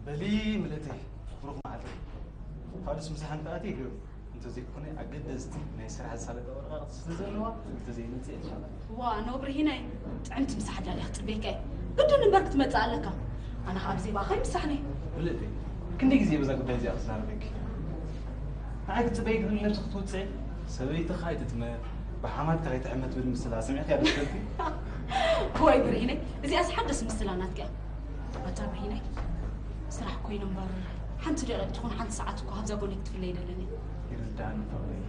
በሊ ምልእተይ፣ ብሩኽ መዓልቲ። ካልስ ምሳሕ እንተኣትየ ይግርም። እንተዘይኮነ ኣገደስቲ ናይ ስራሕ ዘሳለጠ ወረቓቕቲ ስለ ዘለዋ፣ እንተዘይመጽእ ይሻላል። ዋ፣ ኖ ብርሂነይ፣ ጥዕምቲ ምሳሕ ዳልያ ክጽበየካ እየ። ግድን እምበር ክትመጽእ ኣለካ። ኣነ ከኣ ብዘይ ብኣኻ ኣይምሳሕን እየ። ምልእተይ፣ ክንደይ ግዜ በዛ ጉዳይ እዚኣ ክዛረበኪ? ንዓይ ክትጽበይ ክትብሊ ነብስኺ ትውጽዒ? ሰበይትኻ ኣይትጥመ፣ ብሓማትካ ከይትሕመ ትብል ምስላ ስሚዕኪ ዶ ትፈልጢ? ወይ ብርሂነይ፣ እዚኣስ ሓደስ ምስላ ናትካ እያ። ኣታ ብርሂነይ፣ ስራሕ ኮይኑ እምበር፣ ሓንቲ ደቂቕ ትኹን ሓንቲ ሰዓት እኮ ካብዛ ጎነይ ክትፍለይ ኣይደልን እየ። ይርድኣኒ ፍቕረይ።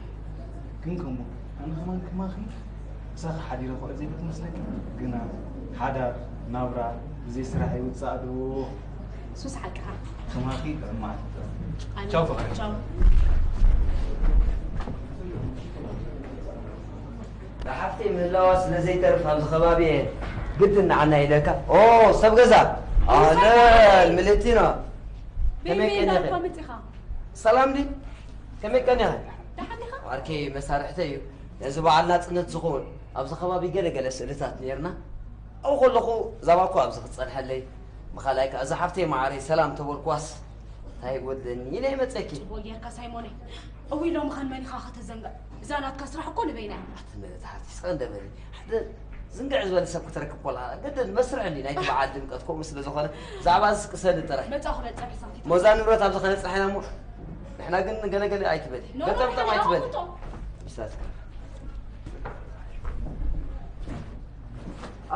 ግን ከምኡ፣ ኣነ ከማን ከማኺ ምሳኺ ሓዲረ ክውዕል ዘይብሉ ትመስለኪ? ግና ሓዳር፣ ናብራ፣ ብዘይ ስራሕ ይውጻእ ዶ? ሱስ ሓቅኻ። ከማኺ ጥዑም መዓልቲ። ኣሜን። ቻው ፍቕረይ። ቻው። ንሓፍተይ ምህላዋ ስለ ዘይተርፍ ኣብዚ ከባቢ እየ ግድን ንዓና ኢለካ። ኦ፣ ሰብ ገዛ። ኣህለን፣ ምልእቲኖ። ከመይ ቤቢ፣ ቀኒኺ? ናትካ መጺኻ? ሰላም ድዩ? ከመይ ቀኒኺ? ደሓን ዲኻ? ዓርከይ መሳርሕተይ እዩ። ነዚ በዓል ናጽነት ዝኸውን ኣብዚ ከባቢ ገለ ገለ ስእልታት ነይርና። ኣብኡ ከለኹ እዛ ባኮ ኣብዚ ክትጸንሐለይ፣ ብኻልኣይ ከኣ እዛ ሓፍተይ መዓረይ ሰላም ተበልኩዋስ እንታይ ይጎድለኒ ኢለ ይመጸኪ። ጽቡቕ ጌርካ ሳይሞነይ። እውይ ሎሚ ኸን መን ኢኻ ከተዘንግዕ? እዛ ናትካ ስራሕ እኮ ንበይና እያ። ኣቲ ምልእቲ ሓፍተይ ስቕ እንደ በሊ። ሓደ ዝንግዕ ዝበለ ሰብ ክትረክብ ኮላ ግድን መስርሕ እንዲ ናይቲ በዓል ድምቀት ከምኡ ስለ ዝኾነ ብዛዕባ እዚ ስቅሰኒ ጥራይ። መጻኹ በል ጸብሒ ሰቲት። ሞዛ ንብረት ኣብዚ ከነጽንሕ ኢና እሞ ንሕና ግን ገለገለ ኣይትበሊ። ኖ፣ ኖ፣ ገጠምጠም ንሕና ኣይትበሊ። ኣቕምጦ። ብስራት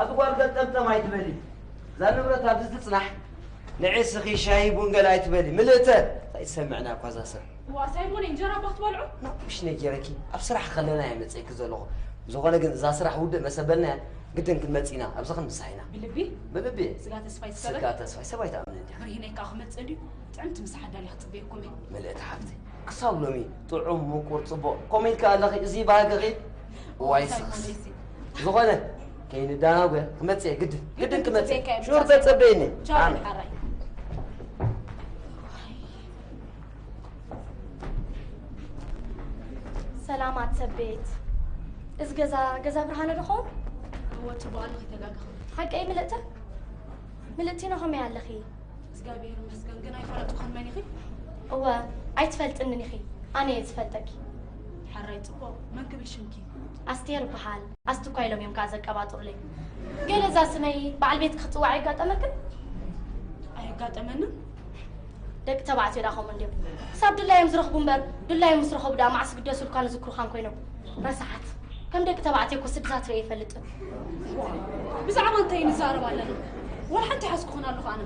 ኣቲ ጓል ገጠምጠም ኣይትበሊ። እዛ ንብረት ኣብዚ ትጽናሕ። ንዒ ስኺ ሻሂ ቡን ገለ ኣይትበሊ። ምልእተ እንታይ ትሰምዕና እኳ እዛ ሰብ። ዋ ሳይሞን እንጀራ እባ ክትበልዑ? ናብሽ ነጊረኪ ኣብ ስራሕ ከለና እየ መፅእኪ ዘለኹ። ብዝኾነ ግን እዛ ስራሕ ውድእ መሰበልና እያ። ግድን ክንመፅእ ኢና። ኣብዚ ክንምሳሕ ኢና። ብልቢ? ብልቢ። ስጋ ተስፋይ ትሰበል? ስጋ ተስፋይ ሰብ ኣይትኣምንን ዲኻ? ብርሂነይ ከዓ ክመፅእ ድዩ? ጥዕምቲ ምሳሕ ኣዳልየ ክፅበየኩም እየ። ምልእቲ ሓፍተይ፣ ክሳብ ሎሚ ጥዑም፣ ምቁር፣ ፅቡቕ ኮሜንት ከኣ ኣለኺ። እዚ ባህግኺ ዋይ ሳይሞን ስኽስ። እዚ ዝኾነ ከይንደናጎ ክመፅእ እየ። ግድን፣ ግድን ክመፅእ እየ። ክፅበየካ እየ። ሹር ተፀበይኒ። ቻው፣ ኣነ። ሓራይ። ሰላማት ሰብ ቤት። እዚ ገዛ፣ ገዛ ብርሃነ ዶ ኸውን? እወ፣ ጽቡቕ ኣለኺ፣ ተጋገኺ። ሓቀይ ምልእተ? ምልእቲኖ ከመይ ኣለኺ? እግዚኣብሔር ይመስገን፣ ግን ኣይፈለጥኩኽን። መን ኢኺ? እወ፣ ኣይትፈልጥንን ኢኺ። ኣነ እየ ዝፈልጠኪ። ሕራይ ጽቡቕ። መን ክብል ሽምኪ? ኣስቴር እበሃል። ኣስቲ እኳ ኢሎም እዮም ከኣ ዘቀባጥሩለይ። ገለ እዛ ስመይ በዓል ቤትኪ ክጽዋዕ የጋጠመክን? ኣየጋጠመንን። ደቂ ተባዕትዮ ደኣ ከምኡ እንድዮም። ክሳብ ድላዮም ዝረኽቡ እምበር፣ ድላዮም ምስ ረኸቡ ደኣ መዓስ ክግደሱልካን ዝዝክሩኻን ኮይኖም። ረሳሓት። ከም ደቂ ተባዕትዮ እኮ ስድታት ርእየ ኣይፈልጥን። ብዛዕባ እንታይ ንዛረብ ኣለና? ዋላ ሓንቲ ይሓዝኩኽን ኣለኹ ኣነ።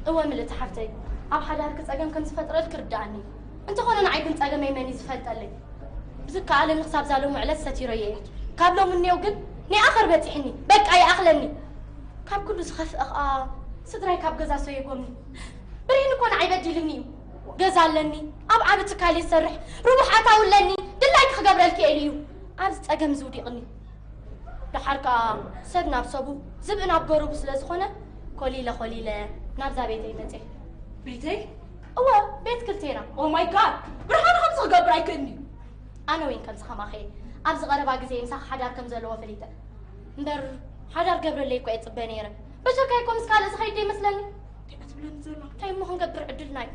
እወ ምልእቲ ሓፍተይ፣ ኣብ ሓዳርኪ ጸገም ከም ዝፈጥረልኪ ርድኣኒ። እንተኾነ ንዓይ ግን ጸገመይ መን እዩ ዝፈልጠለይ? ብዝከኣለኒ ክሳብ እዛ ሎሚ ዕለት ሰቲረዮ እየ። ካብ ሎሚ እኔው ግን ናይ ኣኸር በጺሕኒ። በቃ ይኣኽለኒ። ካብ ኩሉ ዝኸፍአ ኸኣ ስድራይ ካብ ገዛ ሰይጎምኒ። ብርሂን እኮ ንዓይ በዲልኒ እዩ። ገዛ ኣለኒ፣ ኣብ ዓቢ ትካል እየ ዝሰርሕ፣ ርቡሕ ኣታዊ ኣለኒ፣ ድላይኪ ክገብረልኪ እየ ኢሉ እዩ ኣብዚ ጸገም እዚ ውዲቕኒ። ደሓር ከኣ ሰብ ናብ ሰቡ፣ ዝብኢ ናብ ገረቡ ስለ ዝኾነ፣ ኮሊለ ኮሊለ ናብዛ ቤተይ መጼ። ቤተይ? እወ፣ ቤት ክልቴና። ኦ ማይ ጋድ! ብርሃነ ከምዚ ክገብር ኣይክእልን እዩ። ኣነ ወይን ከምዚ ከማኸ እየ። ኣብዚ ቀረባ ግዜ ምሳኺ ሓዳር ከም ዘለዎ ፈሊጠ። እምበር ሓዳር ገብረለይ እኮ እየ ጽበ ነይረ። በጀካይ እኮ ምስ ካልእ ዝኸይድ ዶ ይመስለኒ? እንታይ እያ ትብለኒ ዘላ? እንታይ እሞ ክንገብር ዕድልና እዩ።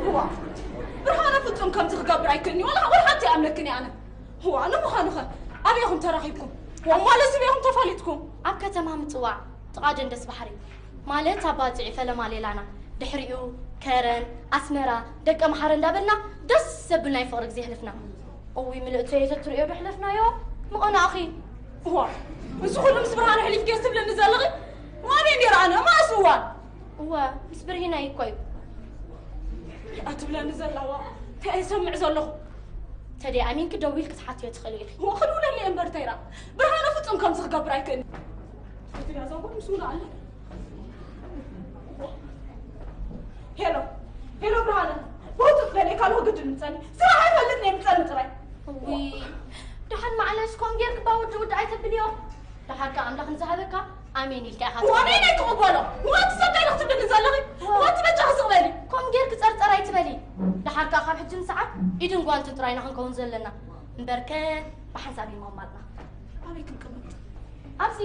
እዋ፣ ብርሃነ ፍጹም ከምዚ ክገብር ኣይክእልን እዩ። ዋላ፣ ዋላ ሓንቲ ይኣምነክን እየ ኣነ። እዋ፣ ንምዃኑኸ ኣበይ ኢኹም ተራኺብኩም? ዋ፣ ማለት ስበይ ኢኹም ተፋሊጥኩም? ኣብ ከተማ ምጽዋዕ፣ ጥቓ ደንደስ ባሕሪ። ማለት ኣብ ባጽዕ ፈለማ ሌላና። ድሕሪኡ ከረን፣ ኣስመራ፣ ደቀ መሓረ እንዳበልና ደስ ዘብል ናይ ፍቕሪ ግዜ ኣሕለፍና። እውይ ምልእተይ፣ ተትርእዮ ዶ ኣሕለፍናዮ? ምቐናእኺ። እዋ፣ እዚ ኩሉ ምስ ብርሃነ ኣሕሊፍክዮ ትብለኒ ዘለኺ? ዋበይ ነይረ ኣነ፣ መኣስ እዋን? እወ፣ ምስ ብርሂነይ እኮ እዩ። እያ ትብለኒ ዘላ፣ እዋ፣ እንታይ እየ ዝሰምዕ ዘለኹ? ተደይ ኣሚንኪ ደዊልኪ ክትሓትዮ ትኽእሊ ኢኺ። እዋ፣ ክድውለለይ እምበር እንታይ ኢላ? ብርሃነ ፍጹም ከምዚ ክገብር ኣይክእልን። እቲ ገዛ እውን ምስኡ ኣሎ። ሄሎ፣ ሄሎ ብርሃነ፣ ብህጹጽ ደልየካ ኣለኹ፣ ግድን ምጸኒ። ስራሕ ኣይፈልጥን እየ፣ ምጸኒ ጥራይ። እውይ፣ ደሓን መዓለሽ ከምኡ ጌርኪ እባ ውድእ ውድእ ኣይተብልዮ። ደሓር ከኣ ኣምላኽ ንዝሃበካ ኣሜን ኢልካ ኢኻ ዋኔ ትቕበሎ። ናይ ትቕበሎ። ዋቲ ሰብታይ ኢኺ ትብልኒ ዘለኺ? ዋ። ዋቲ በጃኺ ስቕ በሊ። ከምኡ ጌርኪ ጸርጸር ኣይትበሊ። ደሓር ከኣ ካብ ሕጂ ንሰዓብ ኢድን ጓንትን ጥራይ ኢና ክንከውን ዘለና። እምበርከ ብሓንሳብ እዩ ምቕማጥና። ኣበይ ክንቅመጥ? ኣብዚ።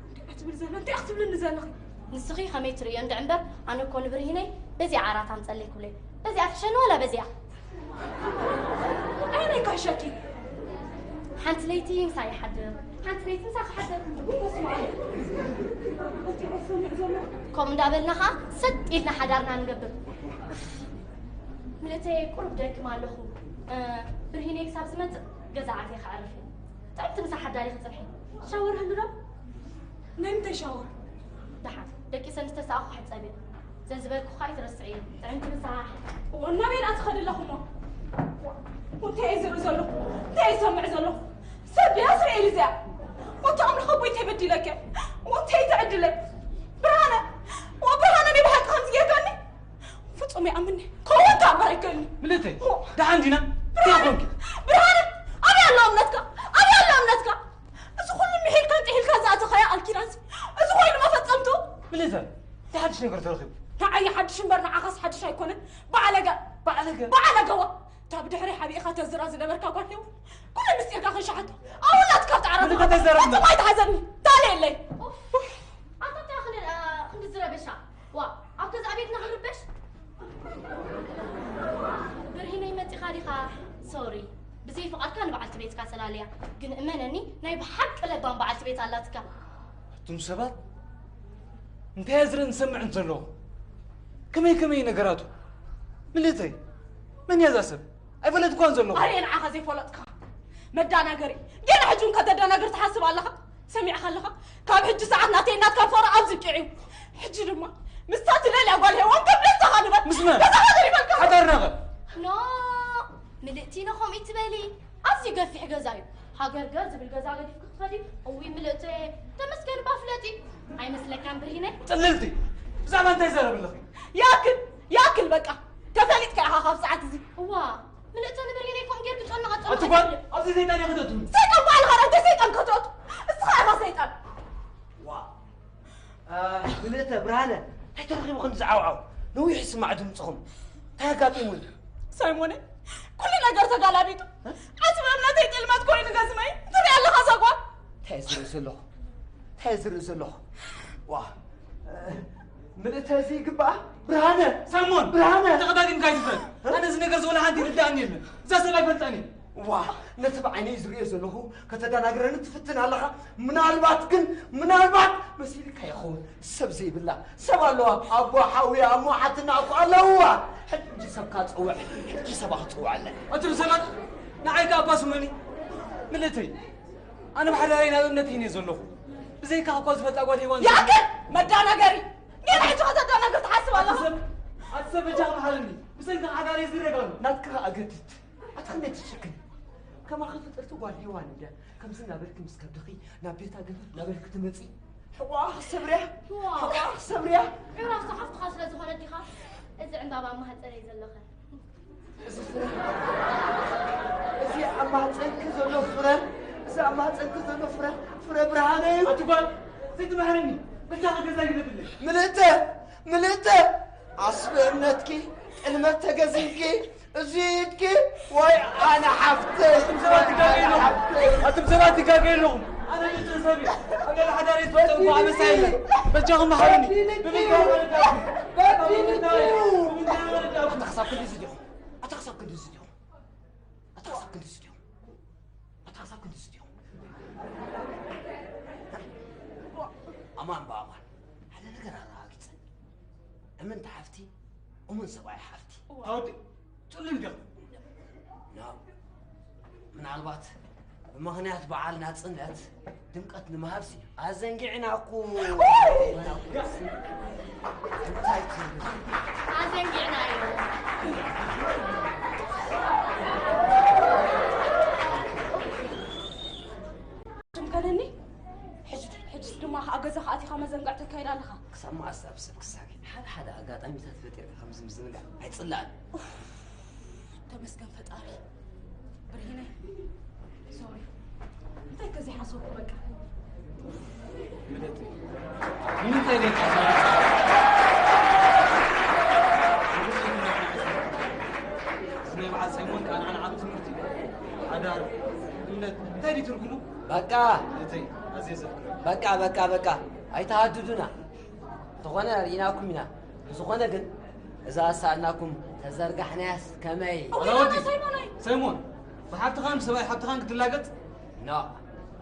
እንታይ እያ ትብል ዘላ? እንታይ እያ ክትብልኒ ዘለኺ? ንስኺ ከመይ ትርእዮ እንድዒ እምበር፣ ኣነ እኮ ንብርሂነይ በዚኣ ዓራት ኣምጸለይ ክብለይ። በዚኣ ትሕሸኒ ዋላ በዚኣ? ኣየናይ ካሕሸኪ? ሓንቲ ለይቲ ምሳይ ይሓድር፣ ሓንቲ ለይቲ ምሳኺ ይሓድር። ከምኡ እንዳበልና ኸዓ ሰጥ ኢልና ሓዳርና ንገብር። ምልእተይ ቁሩብ ደኪመ ኣለኹ። እ፣ ብርሂነይ ክሳብ ዝመጽእ ገዛ ኣትየ ከዕርፍ እየ። ጥዕምቲ ምሳሕ ኣዳሊኺ ጽንሒ። ሻወር ህሉ ዶ? ናይ ምንታይ ሻወር? ደሓን ደቂሰ ምስ ተሳእኹ ክሕጸብ እየ። ዘዝበልኩ ኸኣ ኣይትረስዕዮ። ጥዕምቲ ምሳሕ። እሞ ናበይ ደኣ ትኸዲ ኣለኹ እሞ? እንታይ እየ ዝርኢ ዘለኹ? እንታይ እየ ዝሰምዕ ዘለኹ? ሰብ ድያ እስራኤል እዚኣ? ወንቲ ኣምላኽ ኣቦይ እንታይ በዲለኪ? ወንታይ ትዕድለይ? ብርሃነ! ወ ብርሃነ ናይ ብሓቂ ከምዚ ጌርካኒ? ፍጹም ይኣምኒ። ክኸውን ከኣ እምበር ኣይክእልኒ። ምልእተይ፣ ኦ። ደሓን ዲና? እንታይ ኮንኪ? ብርሃነ! ኣበይ ኣሎ እምነትካ? ኣበይ ኣሎ እምነትካ? እዚ ኩሉ ምሒልካን ጥሒልካን ዝኣተኻዮ ቃል ኪዳንሲ፣ እዚ ኮይኑ መፈጸምትኡ? ምልእተ፣ እንታይ ሓድሽ ነገር ተረኺቡ? ንዓይ ሓድሽ እምበር ንዓኻስ ሓድሽ ኣይኮነን። ባዕለገ! ባዕለገ? ባዕለገዋ! እታ ብድሕሪ ሓቢእኻ ተዝራ ዝነበርካ ጓል ሄዋን፣ ኩሉ ምስጢርካ ክንሸሓቶ፣ ኣውላድካ ኣብቲ ዓራት ምልእተ፣ ተዘረብና። ፈጽሞ ኣይትሓዘኒ። ታለ የለይ። ኡፍ! ኣታ እንታይ ክንዲ፣ እ፣ ክንዲ ዝረበሻ? ዋ፣ ኣብ ገዛ ቤትና ክንርበሽ? ብርሂነይ መጺኻ ዲኻ? ሶሪ። ብዘይ ፍቓድካ ንበዓልቲ ቤትካ ሰላልያ። ግን እመነኒ፣ ናይ ብሓቂ ለባም በዓልቲ ቤት ኣላትካ። ኣቱም ሰባት፣ እንታይ እየ ዝርእን ዝሰምዕን ዘለኹ? ከመይ ከመይ ነገራቱ? ምልእተይ፣ መን እያ እዛ ሰብ? ኣይፈለጥኳን ዘለኹ። ኣረ ንዓኻ ዘይፈለጥካ መዳናገሪ። ገና ሕጂ እውን ከተዳናግር ትሓስብ ኣለኻ? ሰሚዕኻ ኣለኻ? ካብ ሕጂ ሰዓት ናተይ ናትካ ፍቕሪ ኣብዚ ብቂዕ እዩ። ሕጂ ድማ ምስታ ትደልያ ጓል ሄዋን ከም ደስታኻ ንበር። ምስ መን? ገዛኻ ዘሪበልካ። ሓዳርና ኸ? ኖ፣ ምልእቲ ኖ ከምኡ ትበሊ። ኣዝዩ ገፊሕ ገዛ እዩ። ሃገር ገር ዝብል ገዛ ገዲፍኪ ክትኸዲ? እውይ ምልእተየ፣ ተመስገን እባ ፍለጢ። ኣይመስለካን ብርሂነ? ጽልልቲ፣ ብዛዕባ እንታይ ይዛረብ ኣለኺ? ያክል፣ ያክል በቃ። ተፈሊጥካ ኢኻ ካብ ሰዓት እዚ። እዋ፣ ምልእተ ንብርሂነይ ከምኡ ጌርኪ ጨነቐ ጨነቐ ኣቲ ጓል፣ ትብሊ። ኣብዚ ሰይጣን እየ ክተእትኒ። ሰይጣን ባዕልኻ ዲኻ ሰይጣን ከተእቱ? እስኻ ኢኻ ሰይጣን። ዋ፣ እ፣ ምልእተ፣ ብርሃነ፣ እንታይ ተረኺቡ ክንዲ ዝዓውዓው? ነዊሕ ይስማዕ ድምፅኹም። እንታይ ኣጋጢሙ? ሳይሞነይ፣ ኩሉ ነገር ተጋላቢጡ። እ? ዓስቢ እምነተይ ጥልመት ኮይኑ ገዝመይ። ትርኢ ኣለኻ እዛ ጓል? እንታይ እየ ዝርኢ ዘለኹ? እንታይ እየ ዝርኢ ዘለኹ? ዋ፣ እ፣ ምልእተ፣ እዚ ይግባኣ? ብርሃነ! ሳይሞን! ብርሃነ! ተቐዳዲምካ ኣይትፍረድ። ኣነ እዚ ነገር እዚ ወላ ሓንቲ ይርድኣኒ የለን። እዛ ሰብ ኣይፈልጣን እየ። ዋ፣ ነቲ ብዓይነይ ዝርእዮ ዘለኹ ከተደናግረኒ ትፍትን ኣለኻ። ምናልባት ግን፣ ምናልባት መሲልካ ይኸውን። ሰብ ዘይብላ ሰብ ኣለዋ። ኣቦ ሓውያ፣ እሞ ሓትና እኮ ኣለውዋ። ሕጂ ሰብካ ጽውዕ፣ ሕጂ ሰባ ክጽውዕ ኣለ። ኣቱም ሰባት፣ ንዓይ ከኣ ኣባ ስሙኒ። ምልእተይ፣ ኣነ ብሓዳረይ ናብ እምነት እየ ዘለኹ። ብዘይካ እኳ ዝፈልጣ ጓል ሄዋን ያክል መዳናገሪ። ጌና ሕጂ ከተዳናግር ትሓስብ ኣለኻ? ኣቲ ሰብ፣ ኣቲ ሰብ በጃኻ መሓለኒ። ብሰንኪ ሓዳረይ ዝረጋሉ። ናትካ ኣገድድ። ኣቲ ክንደይ ትሽክን። ከማኺ ፍጥርቲ ጓል ሄዋን እንድያ ከምዚ እናበልኪ ምስ ከብድኺ ናብ ቤታ ገፈፍ እናበልኪ ትመጺ። ሕቆኣ ክሰብርያ፣ ሕቆኣ ክሰብርያ። ዕራፍቲ ሓፍትኻ ስለ ዝኾነት ዲኻ እዚ ዕምባባ ኣብ ማህጸነይ ዘለኸ? እዚ ፍረ፣ እዚ ኣብ ማህጸንኪ ዘሎ ፍረ፣ እዚ ኣብ ማህጸንኪ ዘሎ ፍረ፣ ፍረ ብርሃነ እዩ። ኣቲ ጓል፣ ዘይትምሕርኒ፣ በጃኻ ገዛ ይግደፍለይ። ምልእተ፣ ምልእተ፣ ዓስቢ እምነትኪ፣ ጥልመት ተገዚምኪ፣ እዚ ኢድኪ፣ ወይ ኣነ ሓፍተይ፣ ኣቱም ሰባት ትጋገ ኣለኹም። ኣቱም ሰባት ትጋገ ኣለኹም። ኣነ ንጹህ ሰብ እየ። ኣብ ልዕሊ ሓዳረይ ዝፈጸምኩ ኣበሳ የለን። በጃኹም መሓሩኒ። በዲልኪ። ብምንታይ ወረዳኹም? በዲልኪ። ብምንታይ ወረዳኹም? ኣታ ክሳብ ክንድዚ ዲኹም? ኣታ ክሳብ ክንድዚ ዲኹም? ኣታ ክሳብ ክንድዚ ዲኹም? ኣታ ክሳብ ክንድዚ ዲኹም? ኣማን ብኣማን፣ ሓደ ነገር ኣረጋግጸ። እምንቲ ሓፍቲ፣ እሙን ሰብኣይ ሓፍቲ። ኣወዲ፣ ጽሉል ዲኹም? ኖ። ምናልባት ብመኽንያት በዓል ናጽነት ድምቀት ንምሃብሲ ኣዘንጊዕናኩም። እንታይ ትብሉ? ኣዘንጊዕናዮ። ትምከነኒ? ሕጂ፣ ሕጂስ ድማ ኣብ ገዛኻ ኣቲኻ መዘንግዕ ተካይድ ኣለኻ። ክሳብ መዓስ ኣብ ሰብ ክሳብ? ሓደ ሓደ ኣጋጣሚታት ፈጢርካ ከምዚ ምዝንጋዕ ኣይጽላእን። ኡፍ፣ ተመስገን ፈጣሪ። ብርሂነይ፣ ሶሪ። እንታይ ከዘይሓሰብኩ በቃ። ምልእተይ፣ ንምንታይ ደይ ትሓስቢ? እዚ ናይ በዓል ሳይሞን ከኣ ንዓና ዓቢ ትምህርቲ እዩ። ሓዳር፣ እምነት፣ እንታይ ድዩ ትርጉሙ? በቃ። ምልእተይ፣ ኣዝየ ዘፍቅረኪ። በቃ፣ በቃ፣ በቃ። ኣይተሃድዱና። ዝኾነ ርኢናኩም ኢና። ዝኾነ ግን እዛ ኣሳእልናኩም ተዘርጋሕናያስ ከመይ? ኣላ ወዲ ሳይሞን፣ ብሓብትኻን ሰብኣይ ሓብትኻን ክትላገጽ? ኖ፣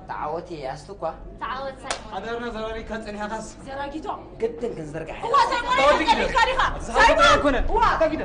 ተዓወት እየ ያስቲ እኳ። ተዓወት ሳይሞን። ሓዳርና ዘራሪካ ጸኒሕኻስ? ዘራጊቶ። ግድን ክንዝርጋሕ እዋ ሳይሞን ተወዲ ተቀሊልካ ዲኻ? ዝሓፍታ ኣይኮነ። እዋ። ኣታ ጊደ።